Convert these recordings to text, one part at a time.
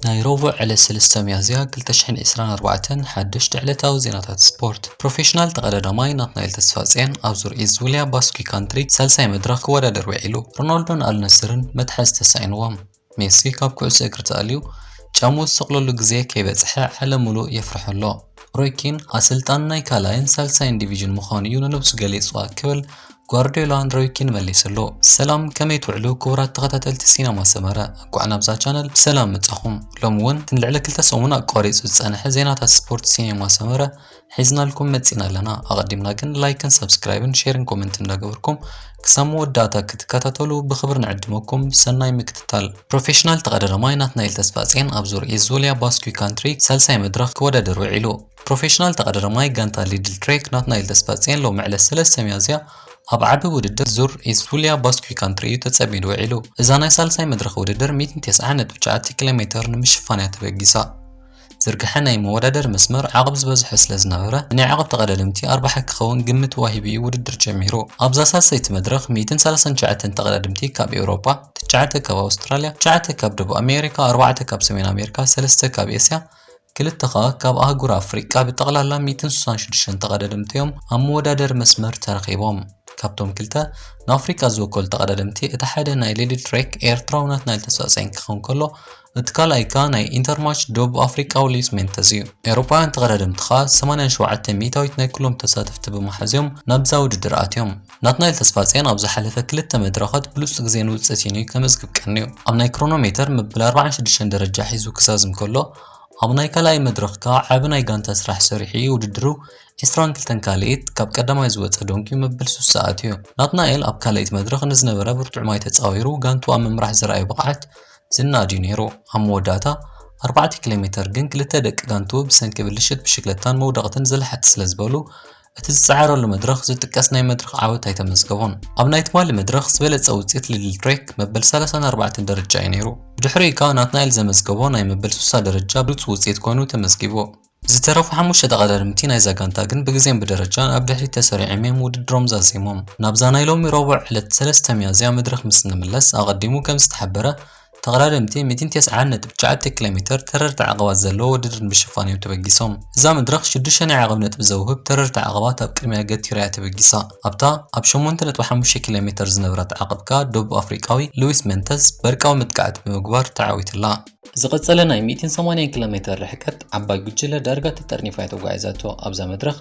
ናይ ረቡዕ ዕለት ሰለስተ ሚያዝያ ክልተ ሽሕን ዕስራን ኣርባዕተን ሓደሽቲ ዕለታዊ ዜናታት ስፖርት። ፕሮፌሽናል ተቐዳዳማይ ናትናኤል ተስፋጽዮን ኣብ ዙር ኢዝ ዙልያ ባስኪ ካንትሪ ሳልሳይ መድረኽ ክወዳደር ውዒሉ። ሮናልዶን ኣልነስርን መትሓዚ ተሳኢንዎም። ሜሲ ካብ ኩዕሶ እግሪ ተኣልዩ ጫምኡ ዝሰቕለሉ ግዜ ከይበጽሐ ዓለም ምሉእ የፍርሖ ኣሎ። ሮይ ኪን ኣሰልጣኒ ናይ ካልኣይን ሳልሳይን ዲቪዥን ምዃኑ እዩ ንነብሱ ገሊጹዋ ክብል ጓርዲዮላ ንሮይ ኪን መሊስሉ። ሰላም፣ ከመይ ትውዕሉ ክቡራት ተኸታተልቲ ሲነማ ሰመረ? እንኳዕ ናብዛ ቻነል ብሰላም መጻኹም። ሎሚ እውን እቲ ንልዕሊ ክልተ ሰሙን ኣቋሪጹ ዝጸንሐ ዜናታት ስፖርት ሲነማ ሰመረ ሒዝናልኩም መጺና ኣለና። ኣቐዲምና ግን ላይክን ሰብስክራይብን ሼርን ኮመንት እንዳገበርኩም ክሳብ መወዳእታ ክትከታተሉ ብኽብሪ ንዕድመኩም። ሰናይ ምክትታል። ፕሮፌሽናል ተቐዳዳማይ ናትናኤል ተስፋጽዮን ኣብ ዙር ኢዝ ዙልያ ባስኪ ካንትሪ ሳልሳይ መድረኽ ክወዳደር ውዒሉ። ፕሮፌሽናል ተቐዳዳማይ ጋንታ ሊድል ትሬክ ናትናኤል ተስፋጽዮን ሎሚ ዕለት ሰለስተ ሚያዝያ ኣብ ዓቢ ውድድር ዙር ኢዝ ዙልያ ባስኪ ካንትሪ እዩ ተጸሚዱ ውዒሉ። እዛ ናይ ሳልሳይ መድረኽ ውድድር ሚእትን ተስዓን ነጥቢ ትሽዓተ ኪሎ ሜተር ንምሽፋን እያ ተበጊሳ። ዝርግሐ ናይ መወዳደሪ መስመር ዓቐብ ዝበዝሖ ስለ ዝነበረ፣ ንናይ ዓቐብ ተቐዳደምቲ ኣርባሓ ክኸውን ግምት ዋሂቡ እዩ ውድድር ጀሚሩ። ኣብዛ ሳልሰይቲ መድረኽ ሚእትን ሰላሳን ትሽዓተን ተቐዳደምቲ ካብ ኤውሮጳ፣ ትሽዓተ ካብ ኣውስትራልያ፣ ትሽዓተ ካብ ደቡብ ኣሜሪካ፣ ኣርባዕተ ካብ ሰሜን ኣሜሪካ፣ ሰለስተ ካብ ኤስያ፣ ክልተ ኸኣ ካብ ኣህጉር ኣፍሪቃ፣ ብጠቕላላ ሚእትን ስሳን ሽዱሽተን ተቐዳደምቲ እዮም ኣብ መወዳደሪ መስመር ተረኺቦም። ካብቶም ክልተ ንኣፍሪቃ ዝወከሉ ተቐዳደምቲ፣ እቲ ሓደ ናይ ሊድል ትሬክ ኤርትራዊ ናትናኤል ተስፋጽዮን ክኸውን ከሎ፣ እቲ ካልኣይ ከኣ ናይ ኢንተርማች ደቡብ ኣፍሪቃዊ ሉዊስ ሜንተዝ እዩ። ኤውሮጳውያን ተቐዳደምቲ ኸኣ ሰማንያን ሸውዓተን ሚእታዊት ናይ ኩሎም ተሳተፍቲ ብምሓዝዮም ናብዛ ውድድር ኣትዮም። ናትናኤል ተስፋጽዮን ኣብ ዝሓለፈ ክልተ መድረኻት ብሉጽ ግዜን ውጽኢትን እዩ ከመዝግብ ቀንዩ። ኣብ ናይ ክሮኖሜተር መበል ኣርባዓን ሽዱሽተን ደረጃ ሒዙ ክዛዝም ከሎ፣ ኣብ ናይ ካልኣይ መድረኽ ከኣ ዓቢ ናይ ጋንታ ስራሕ ሰሪሑ እዩ ውድድሩ ዕስራን ክልተን ካልኢት ካብ ቀዳማይ ዝወጸ ዶንኪ መበል ሱሳ ኣትዩ። ናትናኤል ኣብ ካልኣይቲ መድረኽ ንዝነበረ ብርቱዕ ማይ ተጻዊሩ ጋንቱ ኣብ ምምራሕ ዘርኣዮ ብቕዓት ዝናድ እዩ ነይሩ። ኣብ መወዳእታ ኣርባዕተ ኪሎ ሜተር ግን ክልተ ደቂ ጋንቱ ብሰንኪ ብልሽት ብሽክለታን መውደቕትን ዝልሓት ስለ ዝበሉ፣ እቲ ዝጸዓረሉ መድረኽ ዝጥቀስ ናይ መድረኽ ዓወት ኣይተመዝገቦን። ኣብ ናይ ትማሊ መድረኽ ዝበለጸ ውጽኢት ሊድል ትሬክ መበል ሰላሳን ኣርባዕተን ደረጃ እዩ ነይሩ። ብድሕሪኡ ከኣ ናትናኤል ዘመዝገቦ ናይ መበል ሱሳ ደረጃ ብሉጽ ውጽኢት ኮይኑ ተመዝጊቡ። ዝተረፉ ሓሙሽተ ተቐዳደምቲ ናይዛ ጋንታ ግን ብግዜን ብደረጃን ኣብ ድሕሪት ተሰሪዖም እዮም ውድድሮም ዛዚሞም። ናብዛ ናይ ሎሚ ረቡዕ ዕለት ሰለስተ ሚያዝያ መድረኽ ምስ እንምለስ፣ ኣቐዲሙ ከም ዝተሓበረ፣ ተቐዳደምቲ ሚእትን ተስዓን ነጥቢ ትሽዓተ ኪሎ ሜተር ተረርቲ ዓቐባት ዘለዎ ውድድር ንምሽፋን እዮም ተበጊሶም። እዛ መድረኽ ሽዱሽተ ናይ ዓቐብ ነጥቢ ዘውህብ ተረርቲ ዓቐባት ኣብ ቅድሚያ ገቲራ እያ ተበጊሳ። ኣብታ ኣብ ሸሞንተ ነጥቢ ሓሙሽተ ኪሎ ሜተር ዝነበረት ዓቐብ ከኣ ደቡብ ኣፍሪቃዊ ሉዊስ መንተዝ በርቃዊ መጥቃዕቲ ብምግባር ተዓዊትላ። ዝቐጸለ ናይ ሚእትን ሰማንያን ኪሎ ሜተር ርሕቀት ዓባይ ጉጅለ ዳርጋ ተጠርኒፋ እያ ተጓዒዛቶ። ኣብዛ መድረኽ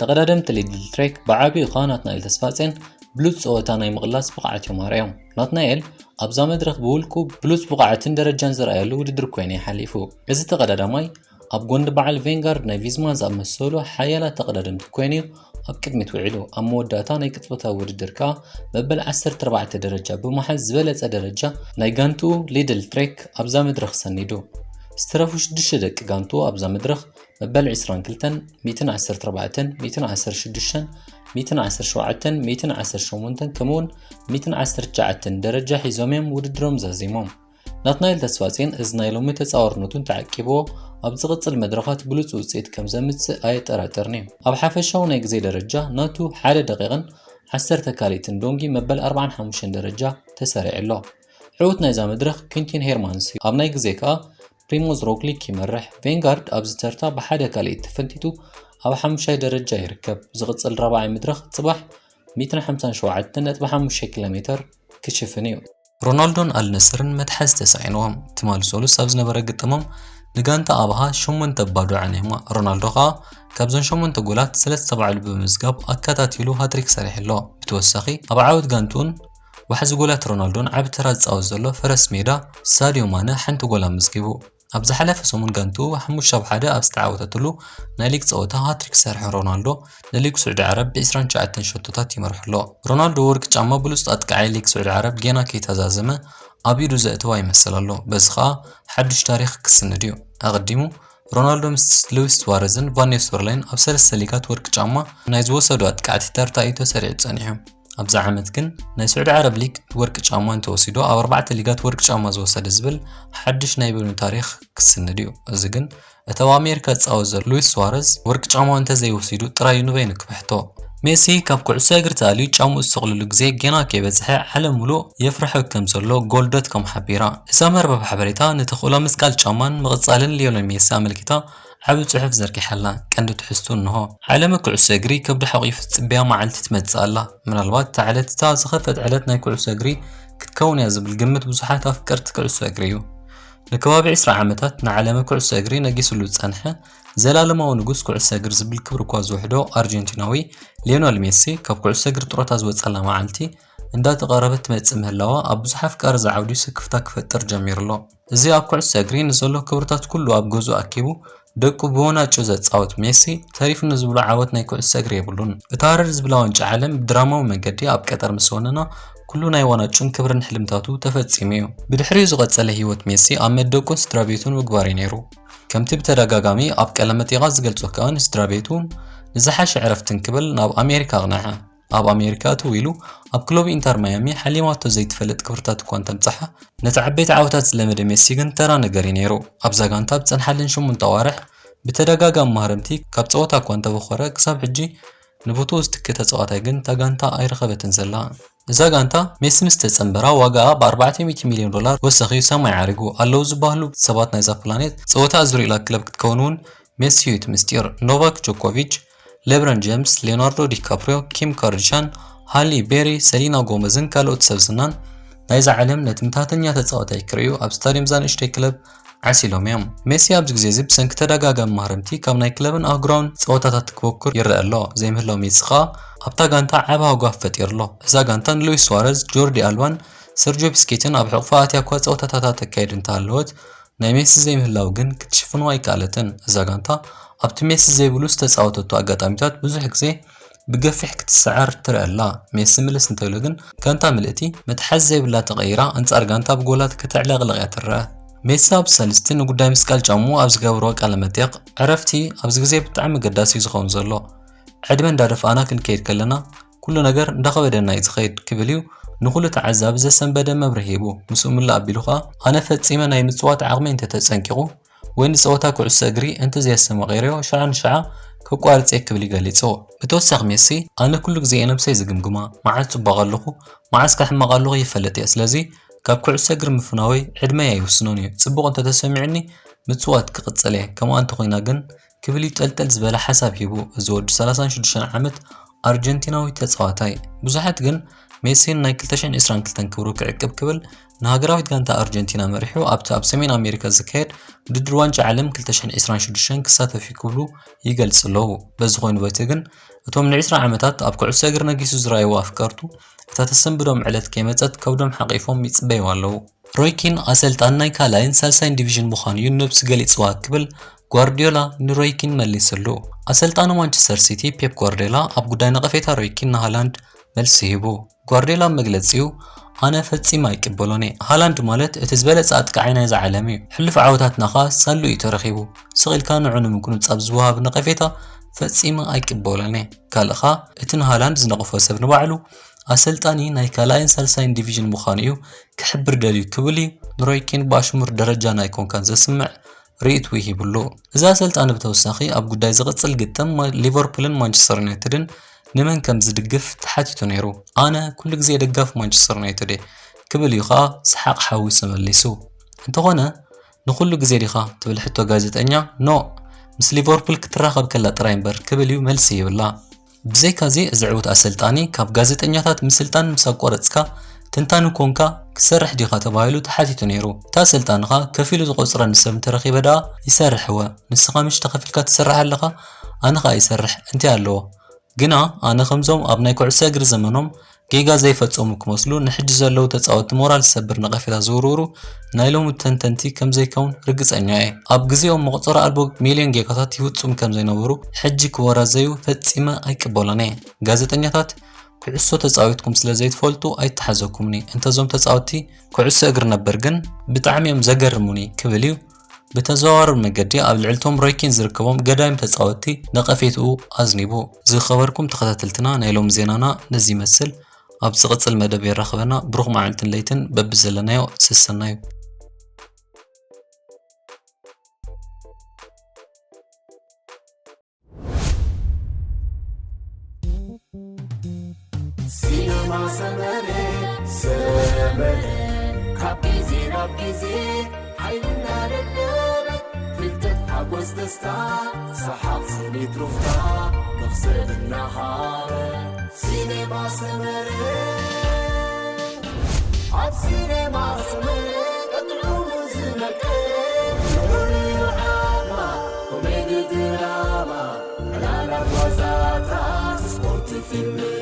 ተቐዳደምቲ ሊድል ትሬክ ብዓቢኡ ኸኣ ናትናኤል ተስፋጽዮን ብሉጽ ጸወታ ናይ ምቕላስ ብቕዓት እዮም ኣርኣዮም። ናትናኤል ኣብዛ መድረኽ ብውልቁ ብሉጽ ብቕዓትን ደረጃን ዘርኣየሉ ውድድር ኮይኑ እዩ ሓሊፉ። እዚ ተቐዳዳማይ ኣብ ጎኒ በዓል ቬንጋርድ ናይ ቪዝማ ዝኣመሰሉ ሓያላት ተቐዳደምቲ ኮይኑ እዩ ኣብ ቅድሚት ውዒሉ። ኣብ መወዳእታ ናይ ቅጽበታዊ ውድድር ከኣ መበል ዓሰርተ ኣርባዕተ ደረጃ ብምሓዝ ዝበለጸ ደረጃ ናይ ጋንትኡ ሊድል ትሬክ ኣብዛ መድረኽ ሰኒዱ። ዝተረፉ ሽዱሽተ ደቂ ጋንትኡ ኣብዛ መድረኽ መበል ዕስራን ክልተን፣ ሚእትን ዓሰርተ ኣርባዕተን፣ ሚእትን ዓሰርተ ሽዱሽተን፣ ሚእትን ዓሰርተ ሸውዓተን፣ ሚእትን ዓሰርተ ሸሞንተን ከምኡውን ሚእትን ዓሰርተ ትሽዓተን ደረጃ ሒዞም እዮም ውድድሮም ዛዚሞም። ናትናኤል ተስፋጽዮን እዚ ናይ ሎሚ ተጻዋርነቱ እንተዓቂብዎ፣ ኣብ ዝቕጽል መድረኻት ብሉጽ ውጽኢት ከም ዘምጽእ ኣየጠራጥርን እዩ። ኣብ ሓፈሻዊ ናይ ግዜ ደረጃ ናቱ ሓደ ደቂቕን ዓሰርተ ካልኢትን ዶንጊ መበል ኣርባዓን ሓሙሽተን ደረጃ ተሰሪዑ ኣሎ። ዕዉት ናይዛ መድረኽ ኪንቲን ሄርማንስ እዩ። ኣብ ናይ ግዜ ከኣ ፕሪሞዝ ሮግሊክ ይመርሕ። ቬንጋርድ ኣብዚ ተርታ ብሓደ ካልኢት ተፈንቲቱ ኣብ ሓሙሻይ ደረጃ ይርከብ። ዝቕጽል ራብዓይ መድረኽ ጽባሕ ሚእትን ሓምሳን ሸውዓተን ነጥቢ ሓሙሽተ ኪሎ ሜተር ክሽፍን እዩ። ሮናልዶን ኣልነስርን መትሓዚ ተሳኢንዎም። ትማሊ ሰሉስ ኣብ ዝነበረ ግጥሞም ንጋንታ ኣብሃ ሸሞንተ ባዶ ዓንዮማ። ሮናልዶ ከኣ ካብዘን ሸሞንተ ጎላት ሰለስተ ባዕሉ ብምምዝጋብ ኣከታቲሉ ሃትሪክ ሰሪሑ ኣሎ። ብተወሳኺ ኣብ ዓወት ጋንትኡን ዋሕዚ ጎላት ሮናልዶን ዓቢ ተራ ዝጻወት ዘሎ ፈረስ ሜዳ ሳድዮ ማነ ሓንቲ ጎል ኣመዝጊቡ። ኣብ ዝሓለፈ ሰሙን ጋንትኡ ሓሙሽተ ኣብ ሓደ ኣብ ዝተዓወተትሉ ናይ ሊግ ጸወታ ሃትሪክ ዝሰርሐ ሮናልዶ ንሊግ ስዑዲ ዓረብ ብ ዕስራን ትሽዓተን ሸቶታት ይመርሖ ኣሎ። ሮናልዶ ወርቂ ጫማ ብሉጽ ኣጥቃዓይ ሊግ ስዑዲ ዓረብ ጌና ከይተዛዘመ ኣብ ኢዱ ዘእተዋ ይመስል ኣሎ። በዚ ኸኣ ሓድሽ ታሪኽ ክስንድ እዩ። ኣቐዲሙ ሮናልዶ ምስ ሉዊስ ሱዋረዝን ቫን ኒስተርሎይን ኣብ ሰለስተ ሊጋት ወርቂ ጫማ ናይ ዝወሰዱ ኣጥቃዕቲ ተርታ እዩ ተሰሪዑ ጸኒሑ። ኣብዚ ዓመት ግን ናይ ስዑዲ ዓረብ ሊግ ወርቂ ጫማ እንተወሲዱ ኣብ ኣርባዕተ ሊጋት ወርቂ ጫማ ዝወሰደ ዝብል ሓድሽ ናይ በይኑ ታሪኽ ክስንድ እዩ። እዚ ግን እቲ ኣብ ኣሜሪካ ዝጻወት ዘሎ ሉዊስ ሱዋረዝ ወርቂ ጫማ እንተዘይወሲዱ ጥራይ እዩ ንበይኑ ክብሕቶ። ሜሲ ካብ ኩዕሶ እግሪ ተኣልዩ ጫምኡ ዝሰቕለሉ ግዜ ጌና ከይበጽሐ ዓለም ምሉእ የፍርሖ ከም ዘሎ ጎል ዶት ኮም ሓቢራ። እዛ መርበብ ሓበሬታ ንተኽእሎ ምስቃል ጫማን ምቕጻልን ሊዮነል ሜሲ ኣመልኪታ ዓቢ ጽሑፍ ዘርጊሓ ኣላ። ቀንዲ ትሕዝቱ እንሆ። ዓለመ ኩዕሶ እግሪ ከብዱ ሓቒፉ ዝጽበያ መዓልቲ ትመጽእ ኣላ። ምናልባት እታ ዕለት እታ ዝኸፍአት ዕለት ናይ ኩዕሶ እግሪ ክትከውን እያ ዝብል ግምት ብዙሓት ኣፍቀርቲ ኩዕሶ እግሪ እዩ። ንከባቢ ዕስራ ዓመታት ንዓለመ ኩዕሶ እግሪ ነጊስሉ ዝጸንሐ ዘላለማዊ ንጉስ ኩዕሶ እግሪ ዝብል ክብሪ እኳ ዝውሕዶ ኣርጀንቲናዊ ሊዮነል ሜሲ ካብ ኩዕሶ እግሪ ጥሮታ ዝወጸላ መዓልቲ እንዳተቐረበት ትመጽእ ምህላዋ ኣብ ብዙሕ ኣፍቃሪ እዚ ዓውዲ ስክፍታ ክፈጥር ጀሚሩ ኣሎ። እዚ ኣብ ኩዕሶ እግሪ ንዘሎ ክብርታት ኩሉ ኣብ ገዝኡ ኣኪቡ ደቁ ብወናጩ ዘጻወት ሜሲ ተሪፉ ንዝብሎ ዓወት ናይ ኩዕሶ እግሪ የብሉን። እታ ሃረር ዝብላ ዋንጫ ዓለም ብድራማዊ መንገዲ ኣብ ቀጠር ምስ ወነና ኩሉ ናይ ዋናጩን ክብርን ሕልምታቱ ተፈጺሙ እዩ። ብድሕሪኡ ዝቐጸለ ህይወት ሜሲ ኣብ መደቁን ስድራ ቤቱን ምግባር እዩ ነይሩ። ከምቲ ብተደጋጋሚ ኣብ ቀለመ ጤቓ ዝገልጾ ከኣ ንስድራ ቤቱን ንዝሓሸ ዕረፍትን ክብል ናብ ኣሜሪካ ኣቕነዐ። ኣብ ኣሜሪካ እትው ኢሉ ኣብ ክለቡ ኢንተር ማያሚ ሓሊማቶ ዘይትፈልጥ ክብርታት እኳ እንተምጽሓ፣ ነቲ ዓበይቲ ዓወታት ዝለመደ ሜሲ ግን ተራ ነገር እዩ ነይሩ። ኣብዛ ጋንታ ኣብ ዝጸንሓለን ሸሞንተ ኣዋርሕ ብተደጋጋሚ ማህረምቲ ካብ ጸወታ እኳ እንተበኾረ፣ ክሳብ ሕጂ ንቦትኡ ዝትክእ ተጻዋታይ ግን እታ ጋንታ ኣይረኸበትን ዘላ። እዛ ጋንታ ሜሲ ምስ ተጸንበራ ዋጋኣ ብ ኣርባዕተ ሚእቲ ሚልዮን ዶላር ወሰኽዩ ሰማይ ዓሪጉ። ኣለዉ ዝበሃሉ ሰባት ናይዛ ፕላኔት ጸወታ ኣዙሪላ ክለብ ክትከውን እውን ሜሲ እዩ እቲ ምስጢር። ኖቫክ ጆኮቪች፣ ሌብረን ጀምስ፣ ሌዮናርዶ ዲካፕሪዮ፣ ኪም ካርዲሻን፣ ሃሊ ቤሪ፣ ሰሊና ጎመዝን ካልኦት ሰብ ዝናን ናይዛ ዓለም ነቲ ምትሃተኛ ተጻዋታይ ክርእዩ ኣብ ስታድዮም እዛ ንእሽተይ ክለብ ዓሲሎም እዮም። ሜሲ ኣብዚ ግዜ እዚ ብሰንኪ ተደጋጋሚ ማህረምቲ ካብ ናይ ክለብን ኣህጉራውን ጸወታታት ክበኩር ይረአ ኣሎ። ዘይምህላው ሜሲ ኸኣ ኣብታ ጋንታ ዓቢ ሃጓፍ ፈጢሩ ኣሎ። እዛ ጋንታ ንሉዊስ ሱዋረዝ፣ ጆርዲ ኣልባን ሰርጆ ቢስኬትን ኣብ ሕቑፋ ኣትያ እኳ ጸወታታት ተካይድ እንተሃለወት፣ ናይ ሜሲ ዘይምህላው ግን ክትሽፍኖ ኣይከኣለትን። እዛ ጋንታ ኣብቲ ሜሲ ዘይብሉ ዝተጻወተቶ ኣጋጣሚታት ብዙሕ ግዜ ብገፊሕ ክትሰዓር ትረአ ኣላ። ሜሲ ምልስ እንተኢሉ ግን፣ ጋንታ ምልእቲ መትሓዚ ዘይብላ ተቐይራ ኣንጻር ጋንታ ብጎላት ከተዕለቕልቕ እያ ትረአ። ሜሲ ኣብ ሳልስቲ ንጉዳይ ምስቃል ጫምኡ ኣብ ዝገብሮ ቃለ መጠይቕ፣ ዕረፍቲ ኣብዚ ግዜ ብጣዕሚ ኣገዳሲ እዩ ዝኸውን ዘሎ። ዕድመ እንዳደፍኣና ክንከይድ ከለና፣ ኩሉ ነገር እንዳኸበደና እዩ ዝኸይድ ክብል እዩ ንኹሉ ተዓዛቢ ዘሰንበደ መብርሂ ሂቡ። ምስኡ ምልእ ኣቢሉ ኸኣ፣ ኣነ ፈጺመ ናይ ምጽዋት ዓቕመይ እንተተጸንቂቑ፣ ወይ ንጸወታ ኩዕሶ እግሪ እንተዘየስተማቒረዮ፣ ሽዓ ንሽዓ ከቋርጽ እየ ክብል እዩ ገሊጹ። ብተወሳኺ ሜሲ፣ ኣነ ኩሉ ግዜ እየ ነብሰይ ዝግምግማ፣ መዓስ ጽቡቕ ኣለኹ፣ መዓስ ከ ሕማቕ ኣለኹ ይፈልጥ እየ። ስለዚ ካብ ኩዕሶ እግሪ ምፍናወይ ዕድመይ ኣይውስኖን እዩ። ጽቡቕ እንተተሰሚዑኒ ምጽዋት ክቕጽል እየ፣ ከምኣ እንተኾይና ግን ክብል እዩ ጠልጠል ዝበለ ሓሳብ ሂቡ። እዚ ወዲ ሰላሳን ሽዱሽተን ዓመት ኣርጀንቲናዊ ተጻዋታይ። ብዙሓት ግን ሜሲ ናይ ክልተ ሽሕን ዕስራን ክልተን ክብሩ ክዕቅብ ክብል ንሃገራዊት ጋንታ ኣርጀንቲና መሪሑ ኣብቲ ኣብ ሰሜን ኣሜሪካ ዝካየድ ውድድር ዋንጫ ዓለም ክልተ ሽሕን ዕስራን ሽዱሽተን ክሳተፍ እዩ ክብሉ ይገልጹ ኣለዉ። በዚ ኮይኑ በቲ ግን እቶም ንዕስራ ዓመታት ኣብ ኩዕሶ እግሪ ነጊሱ ዝረኣይዎ ኣፍቀርቱ እታ ተሰንብዶም ዕለት ከይመጸት ከብዶም ሓቒፎም ይጽበይዋ ኣለዉ። ሮይ ኪን ኣሰልጣኒ ናይ ካልኣይን ሳልሳይን ዲቪዥን ምዃኑ እዩ ነብሱ ገሊጽዋ ክብል ጓርዲዮላ ንሮይ ኪን መሊስሉ። ኣሰልጣኒ ማንቸስተር ሲቲ ፔፕ ጓርዲዮላ ኣብ ጉዳይ ነቐፌታ ሮይ ኪን ንሃላንድ መልሲ ሂቡ። ጓርዲዮላ ኣብ መግለጺኡ ኣነ ፈጺመ ኣይቅበሎን እየ። ሃላንድ ማለት እቲ ዝበለጸ ኣጥቃዓይ ናይዛ ዓለም እዩ። ሕሉፍ ዓወታትና ኸኣ ሳሉ እዩ ተረኺቡ። ስቕ ኢልካ ንዑ ንምቁንጻብ ዝወሃብ ነቐፌታ ፈጺመ ኣይቅበሎን እየ። ካልእ ኸኣ እቲ ንሃላንድ ዝነቐፎ ሰብ ንባዕሉ ኣሰልጣኒ ናይ ካልኣይን ሳልሳይን ዲቪዥን ምዃኑ እዩ ክሕብር ደልዩ ክብል እዩ ንሮይ ኪን ብኣሽሙር ደረጃ ናይ ኮንካን ዘስምዕ ርእይትኡ ሂብሉ። እዚ ኣሰልጣኒ ብተወሳኺ ኣብ ጉዳይ ዝቕጽል ግጥም ማ- ሊቨርፑልን ማንቸስተር ዩናይትድን ንመን ከም ዝድግፍ ተሓቲቱ ነይሩ። ኣነ ኩሉ ግዜ ደጋፊ ማንቸስተር ዩናይትድ እየ ክብል እዩ ኸኣ ሰሓቕ ሓዊሱ መሊሱ። እንተኾነ ንኹሉ ግዜ ዲኻ ትብል ሕቶ ጋዜጠኛ ኖ ምስ ሊቨርፑል ክትራኸብ ከላ ጥራይ እምበር ክብል እዩ መልሲ ይብላ። ብዘይካዚ እዚ ዕዉት ኣሰልጣኒ ካብ ጋዜጠኛታት ምስልጣን ምስ ኣቋረጽካ ትንታኒ ኮንካ ክትሰርሕ ዲኻ ተባሂሉ ተሓቲቱ ነይሩ። እቲ ኣሰልጣኒ ኸኣ ከፊሉ ዝቖጽረኒ ሰብ እንተረኺበ ደኣ ይሰርሕ እወ። ንስኻ ምሽ ተኸፊልካ ትሰርሕ ኣለኻ ኣነ ኸኣ ይሰርሕ እንታይ ኣለዎ። ግና ኣነ ከምዞም ኣብ ናይ ኩዕሶ እግሪ ዘመኖም ጌጋ ዘይፈጸሙ ክመስሉ ንሕጂ ዘለዉ ተጻወትቲ ሞራል ዝሰብር ነቐፌታ ዝውርውሩ ናይ ሎሚ ተንተንቲ ከም ዘይከውን ርግጸኛ እየ። ኣብ ግዜኦም መቑጸሪ ኣልቦ ሚልዮን ጌጋታት ይፍጽሙ ከም ዘይነበሩ ሕጂ ክወራዘዩ ፈጺመ ኣይቅበሎን እየ። ጋዜጠኛታት ኩዕሶ ተጻዊትኩም ስለ ዘይትፈልጡ ኣይተሓዘኩምኒ። እንተዞም ተጻወትቲ ኩዕሶ እግሪ ነበር ግን ብጣዕሚ እዮም ዘገርሙኒ ክብል እዩ ብተዘዋዋሪ መገዲ ኣብ ልዕልቶም ሮይ ኪን ዝርከቦም ገዳይም ተጻወትቲ ነቐፌትኡ ኣዝኒቡ። ዝኸበርኩም ተኸታተልትና ናይ ሎሚ ዜናና ነዚ ይመስል። ኣብ ዝቕጽል መደብ የራኽበና። ብሩኽ መዓልትን ለይትን በብዘለናዮ ሰሰናዩ። ማሰመረ ሰመረ ካብ ግዜ ናብ ግዜ ሓይልና ደደበ ፍልጠት ሓጎስ ደስታ ሰሓቕ ስኒት ሩፍታ መኽሰብ እናሃበ ሲኔማ ሰመረ ኣብ ሲኔማ ሰመረ ቀጥዑ ዝመቀረ ንዑ ዓማ ኮሜዲ ድራማ ዕላላት ዋዛታት ስፖርት ፊልም